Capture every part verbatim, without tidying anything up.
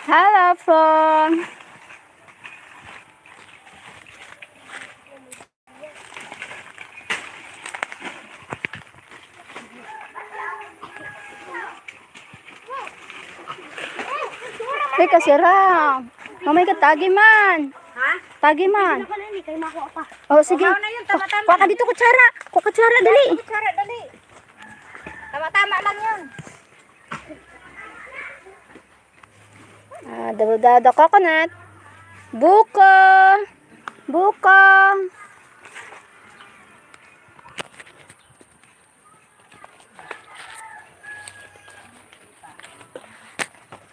Hello, Fon. Teka, sira. Mamay ka, tagi man. Ha? Tagi man. Hindi na pala, hindi kayo makuha pa. O, sige. Kuha na yun, tama-tama. Kuha ka dito, kutsara. Kuha kutsara, dali. Kutsara, dali. Tama-tama lang yun. Ah, the, the, the coconut. Buko. Buko.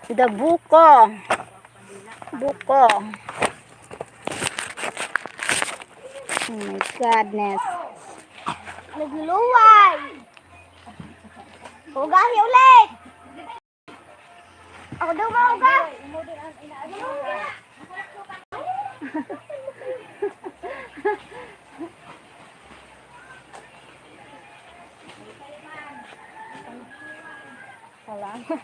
The buko. Buko. Oh my goodness. Nagluluway. Hugahi ulit. Ako daw maugas. Salamat.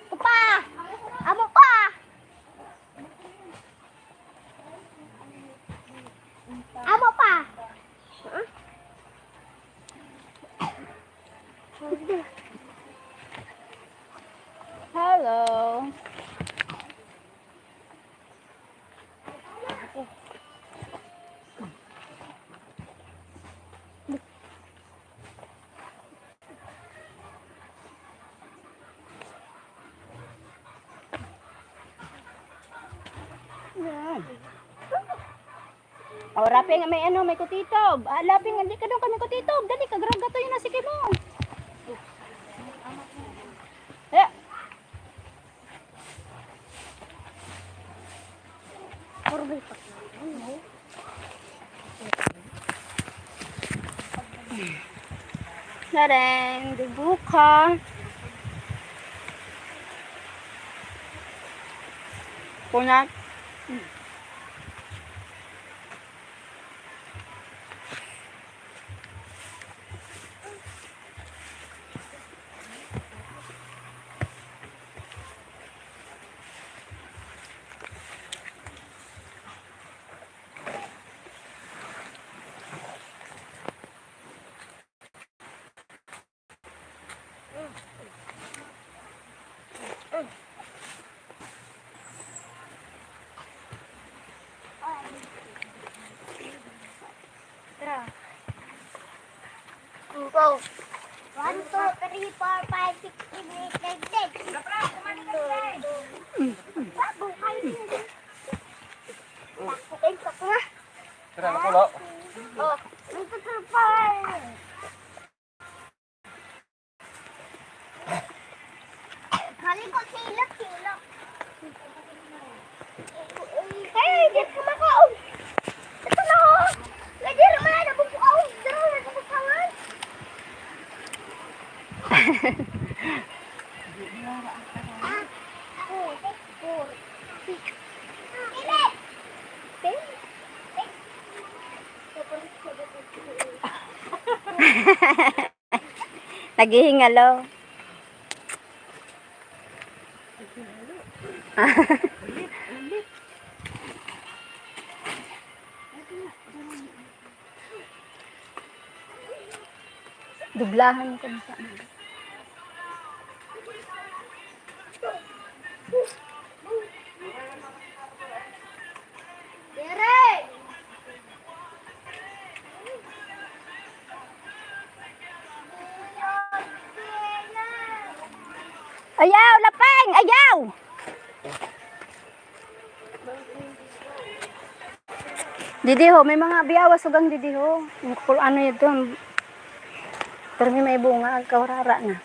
Ito pa! Amo pa! Amo pa! Hello. Yan. O, Raping, may ano, may kutitob. Ah, Laping, hindi ka daw kami kutitob. Dali, kagragato yun na, sige mo. Eh. Sareng, dubuka. Kunat. Tara. One, two, three, four, five, six, seven, eight, nine, ten. Bago kayo. Takbo kayo. Tara, nakulo. Oh, one, two, three, four. Halikot, hilot, hilot. Hey, di ko makaon. Ito na, oh. Pwede naman na bubukaw. Dito na bubukawan. Ah, ako, four, six. Pili. Pili. Naghihingalo. Dublahan ko na sa Ayaw, Lapeng! Ayaw! Didi ho, may mga biyawa sugang didi ho. Ang kul-, ano ito, permi may bunga, agkawarara na.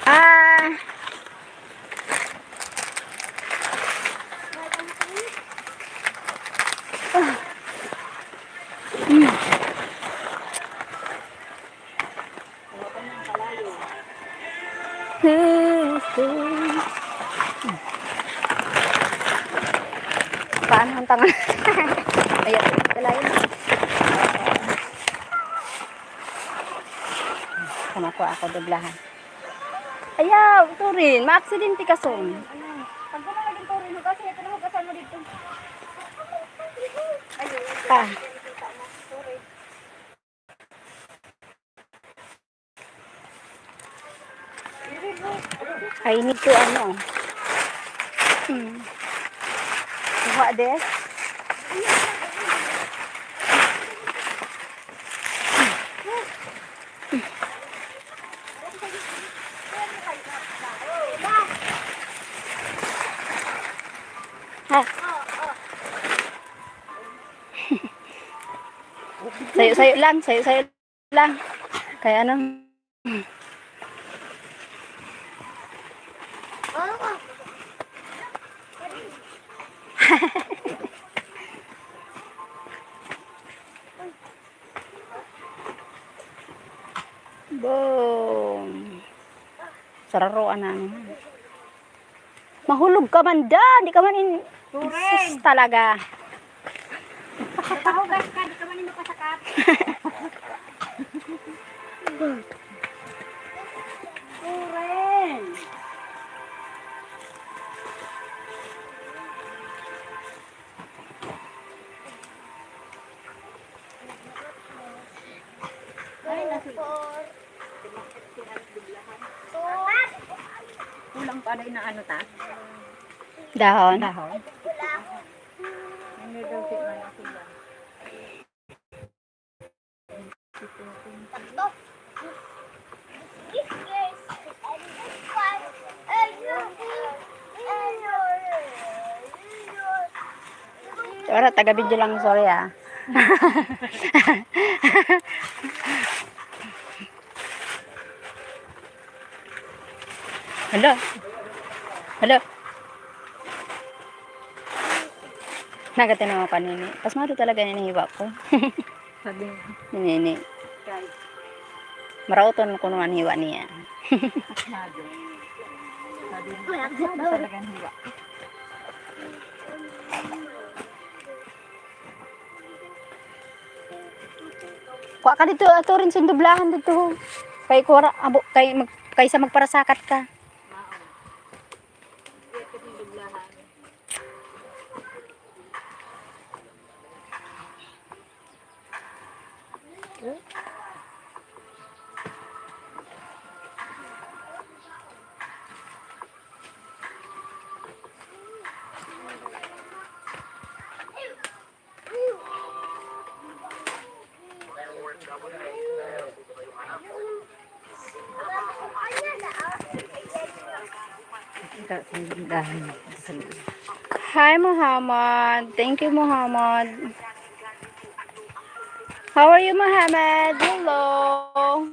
Ah. Ah. Hmm. Paano ang tangan? Ayan, kalayo. Kamakuha ako doblahan. Ayaw, Turin, maaksidente ka son. Pag gumamagin Turin, hugasan ito na hugasan mo dito. Ah. I need to ano. Hmm. Kuha de. Ha? Sayo-sayo lang, sayo-sayo lang. Kaya ano? Boom. Sararoan na naman. Mahulog ka man dyan. Di ka man in-, Turing. Sus, talaga. Nakahugas ka, di ka man in-, makasakat. Turing. Ay, nasi-, kulang pa rin na ano ta? Dahon. Dahon. Hindi daw si Manang sila. Ora, taga-video lang, sorry, ah. Hala. Hala. Nagatinama pa nini. Pasmado talaga nini hiwa ko. Sabi niya. Nini. Kay. Marauton ko naman hiwa niya. Pasmado. Sabi niya. Pasmado talaga ang hiwa. Kuha ka dito, ato rin sindublahan dito. Kay kuwara, abo, kay mag-, kaysa magparasakat ka. Hi, Muhammad. Thank you, Muhammad. How are you, Muhammad? Hello.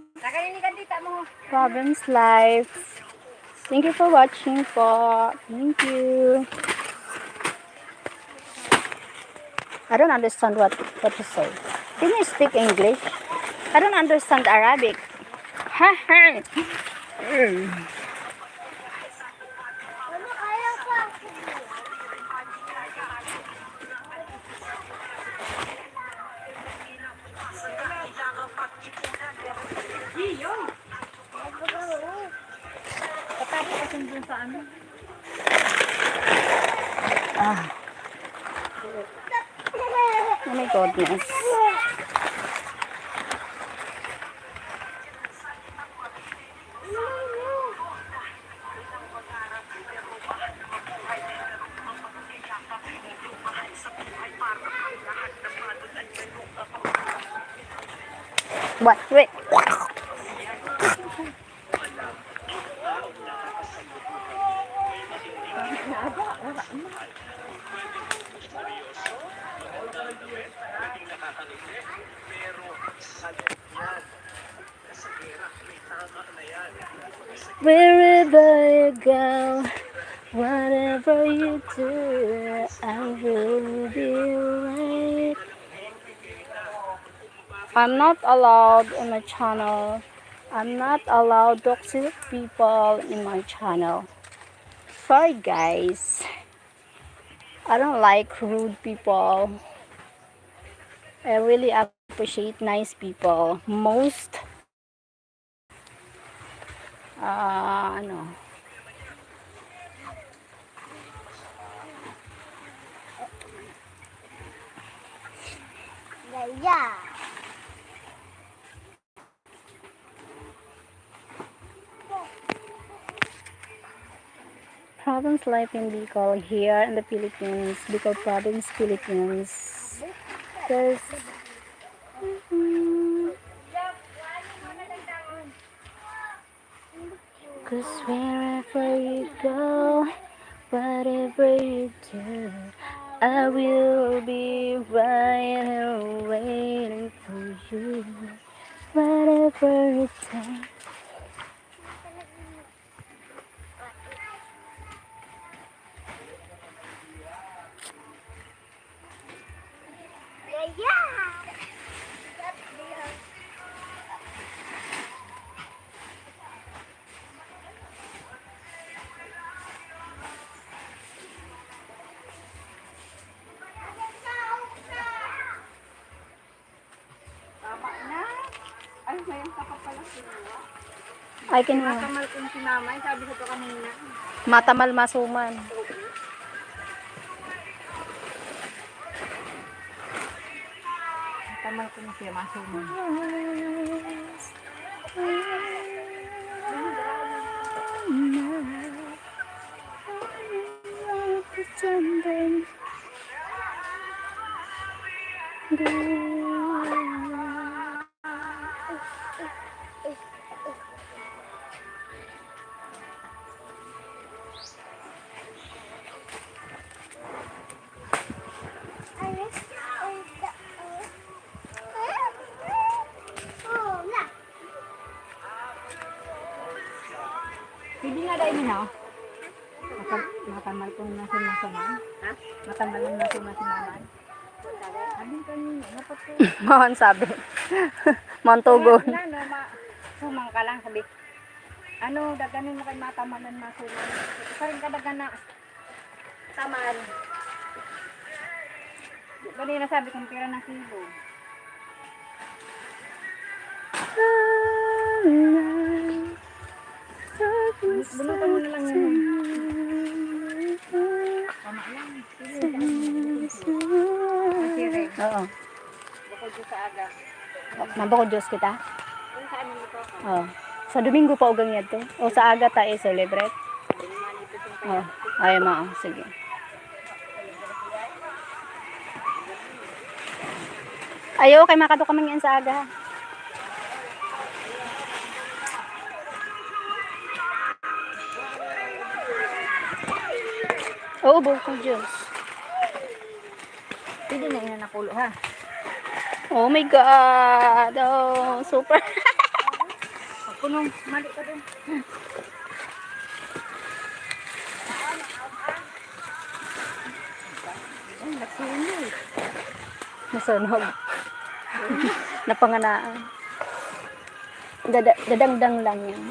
Province life. Thank you for watching po. Thank you. I don't understand what, what you say. Can you speak English? I don't understand Arabic. Ha, ha. Mm. Ah. Oh my goodness. What? Wait. Wherever you go, whatever you do, I will be right. I'm not allowed in my channel. I'm not allowed toxic people in my channel. Sorry, guys. I don't like rude people. I really appreciate nice people. Most, ah, ano. Yeah. Province life in Bicol, here in the Philippines, Bicol Province, Philippines. Cause, cause wherever you go, whatever you do, I will be right here waiting for you. Whatever it takes. Tama na. Ay, may isa pa pala kinuha. Ay, kinuha. Matamal kong si Mama, eh, sabi ko to kanina. Matamal masuman. Matamal kong siya masuman. Pretending. Pwede nga dahil, no? Mata-, matamal kong nasumasaman. Ha? Matamal ang nasumasaman. Sabi kanina, napatay. Maon sabi. Maon tugon. Na, no, ma-, sumang ka lang, sabi. Ano, daganin mo kay matamal ang nasumasaman. Karin ka dagan na. Taman. Ganina sabi kong pira na kilo. Bunutan mo na lang yun. Tama lang. Sige, sige. Oo. Bukod sa aga. Mabukod Diyos kita? Kung saan mo ito? Oh. Sa Domingo pa ugang yadto. O sa aga ta i-celebrate. Oh. Ay, ma, oh, sige. Ayo, kay makadto ka man yan sa aga. Oo, bukod Diyos. Pwede na yun napulo, ha? Oh my God! Oh, super! Pagkunong, mali ka dun. Ay, nasunog. Nasunog. Napanganaan. Dada-, dadangdang lang yan.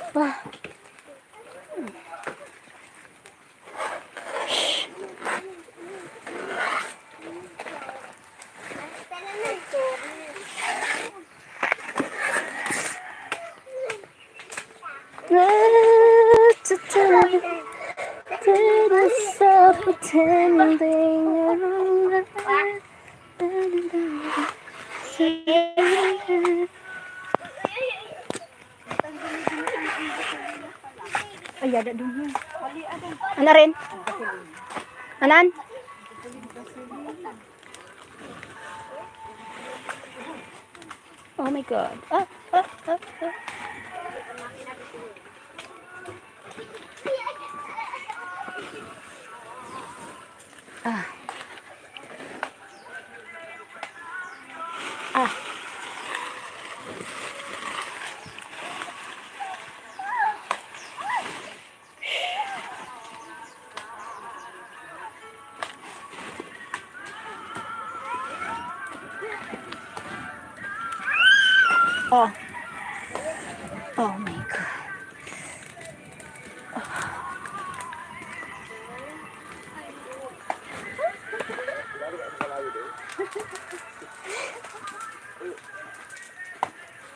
Wah. Ay, ada dun. Ano rin? Anan? Oh my God. Ah, ah, ah, ah. Ah. Ah. Oh. Oh my God.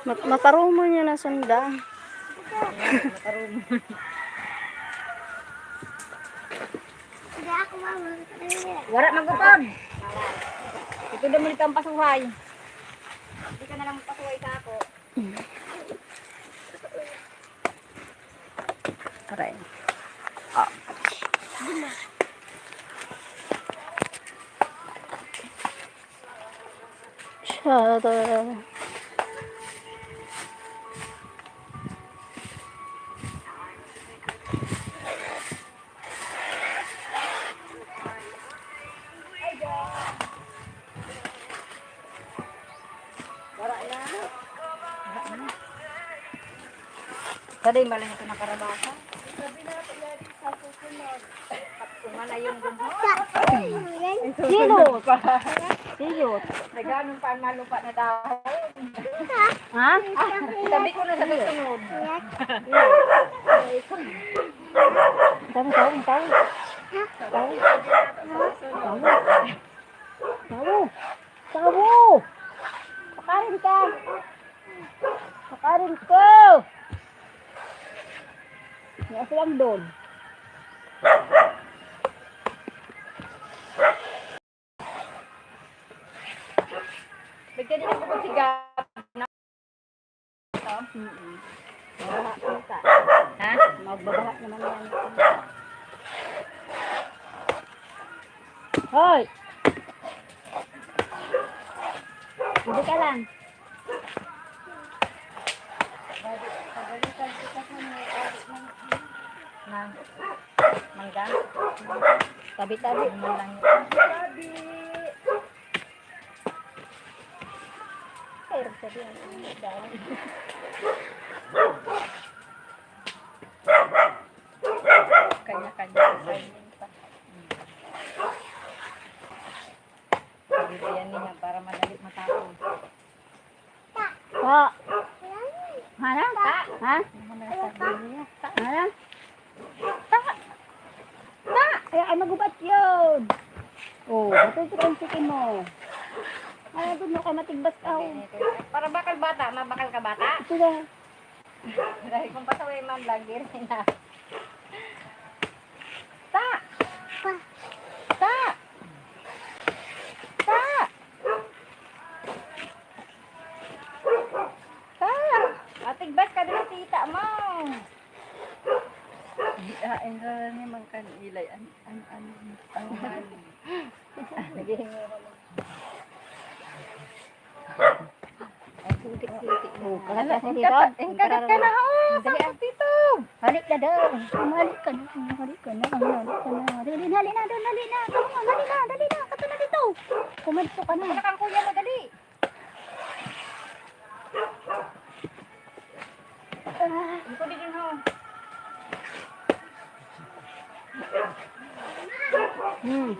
Mat-, mataruman niya na sunda. Mataruman. Wara magutod. Ito daw mo dito ang pasuhay. Hindi ka na lang magpasuhay sa ako. Aray. Ah. Siya, to. Wara na. Wara na. Tadi malah itu nakarabasa. Sabi na natin yan sa susunod. Kung ano yung gumawa. Sino? Sino? Nagano pa ang nalupa na dahon? Ha? Sabi ko na sa susunod. Tawo, tawo, tawo. Tawo. Tawo. Tawo. Pakarin ka. Pakarin ko. May aso lang doon. Ba't ka din nagpupagsigaw? Mm-mm. Magbabaha ka. Ha? Magbabaha naman yan. Hoy! Hindi ka lang. Na. Mangga. Tabi-tabi mo lang. Tabi. Pero sabi ang dahon. Kanya-kanya sa timing pa. Bibigyan niya para madali matapos. Pa. Hana? Ha? Ano na sabi niya? Hana? Ta. Ta. Ay, ay, magubat yun. Oh, ito, ito, ito, ito mo. Ay, ito mo ka, matigbas ka, oh. Para bakal bata, mabakal ka bata? Ito na. Dahil kung pasaway man, lagi rin na. Ta! Ta! Ta! Ta! Ta! Matigbas ka din, tita mo. Di, ah, ang gano'n naman kan ilay, an, an, an, an, an. Naghihingi ako ng Oh, kagat ka sa dito. Kagat ka na, oh, sangkot dito. Halik na daw. Halik ka na, halik ka na, halik ka na. Dali, dali, halik na, dali, halik na. Come on, halik na, dali na. Kato na dito. Kumadto ka na. Wala kang kuya mo, dali. Ah. Ito din, ho. Hmm,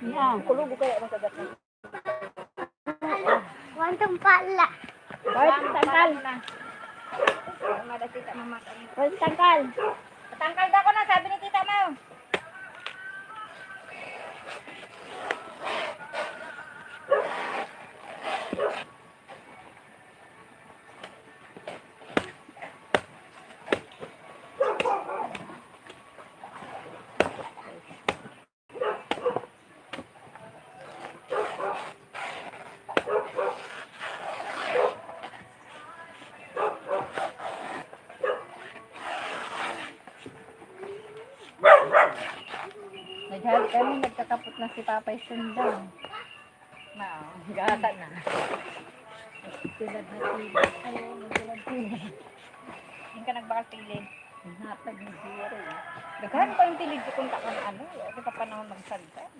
yan, kulog ko kaya masagat na. Wantong pala. Wantong pala. Wantong pala. Patangkal daw ko na, sabi ni tita mo. Naghali kami, nagkakapot na si Papay Sundang. Na, gata na. Tilad na tilad. Ay, tilad tilad. Hindi ka nagbakal tilid. Hatag ni Jerry. Daghan pa yung tilid ko kung takan ano, hindi ka pa naman magsagdan.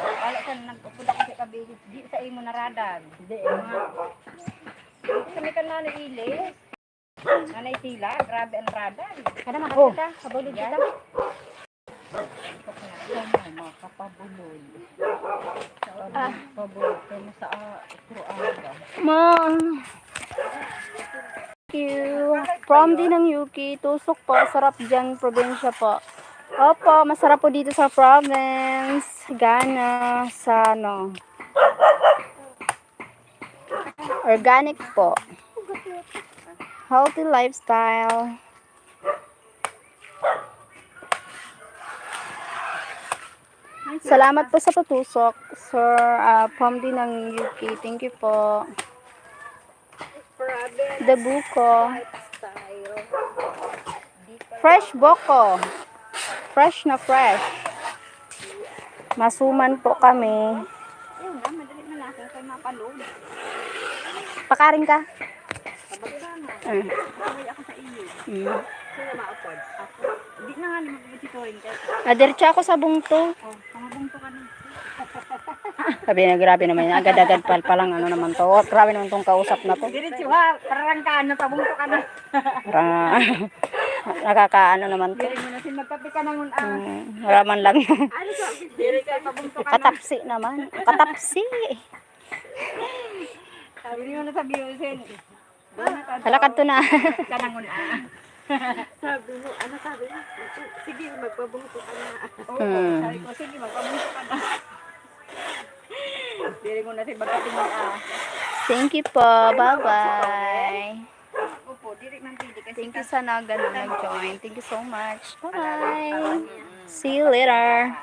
Wala sa nagpupunta ko sa kabilis, di sa imo naradag. Hindi, eh. Sa may kanano ilis. Nanay Tila, grabe ang radan. Kada makakita, kabulod kita. Yan, mga kapabulol. Ah. Pabulol, pero sa, ah, Croacia. Ma. Thank you. From din ng Yuki, tusok po, sarap dyan, probinsya po. Opo, masarap po dito sa province. Gana, sa ano. Organic po. Healthy lifestyle. Salamat po sa patusok, Sir, ah, Pomdi ng U K. Thank you po. The buko. Fresh buko. Fresh na fresh. Masuman po kami. Ayun na, madali na lang kung kayo mapaload. Pakarin ka? Kabagsa na. Ah. Bawal ako sa iyo. Mm. Sino maupod? Ako. Hindi na nga, hindi magbibitituhin ka. Ah, diretso ako sa bungto. Oh, mga bungto ka na. Sabi na, grabe naman yun. Agad-agad pal palang ano naman to. Grabe naman tong kausap na to. Diretso ha, parang ka, ano, pabungto ka na. Parang, nakakaano naman to. Diri mo na sin magkape ka na ngun, ah. Mm, wala man lang. Ano to? Diri ka, pabungto ka na. Katapsi naman. Katapsi. Diri mo na sabi yun, sin. Halakad to na. Ka na ngun, ah. Sabi mo, ano sabi mo? Sige, magpabungto ka na. Oo, sabi ko, sige, magpabungto ka na. Diri mo na sin magkape ngun, ah. Thank you po. Bye-bye. Opo, diri man pwede kasi. Thank you sa nag-, ano, nag-join. Thank you so much. Bye-bye. See you later.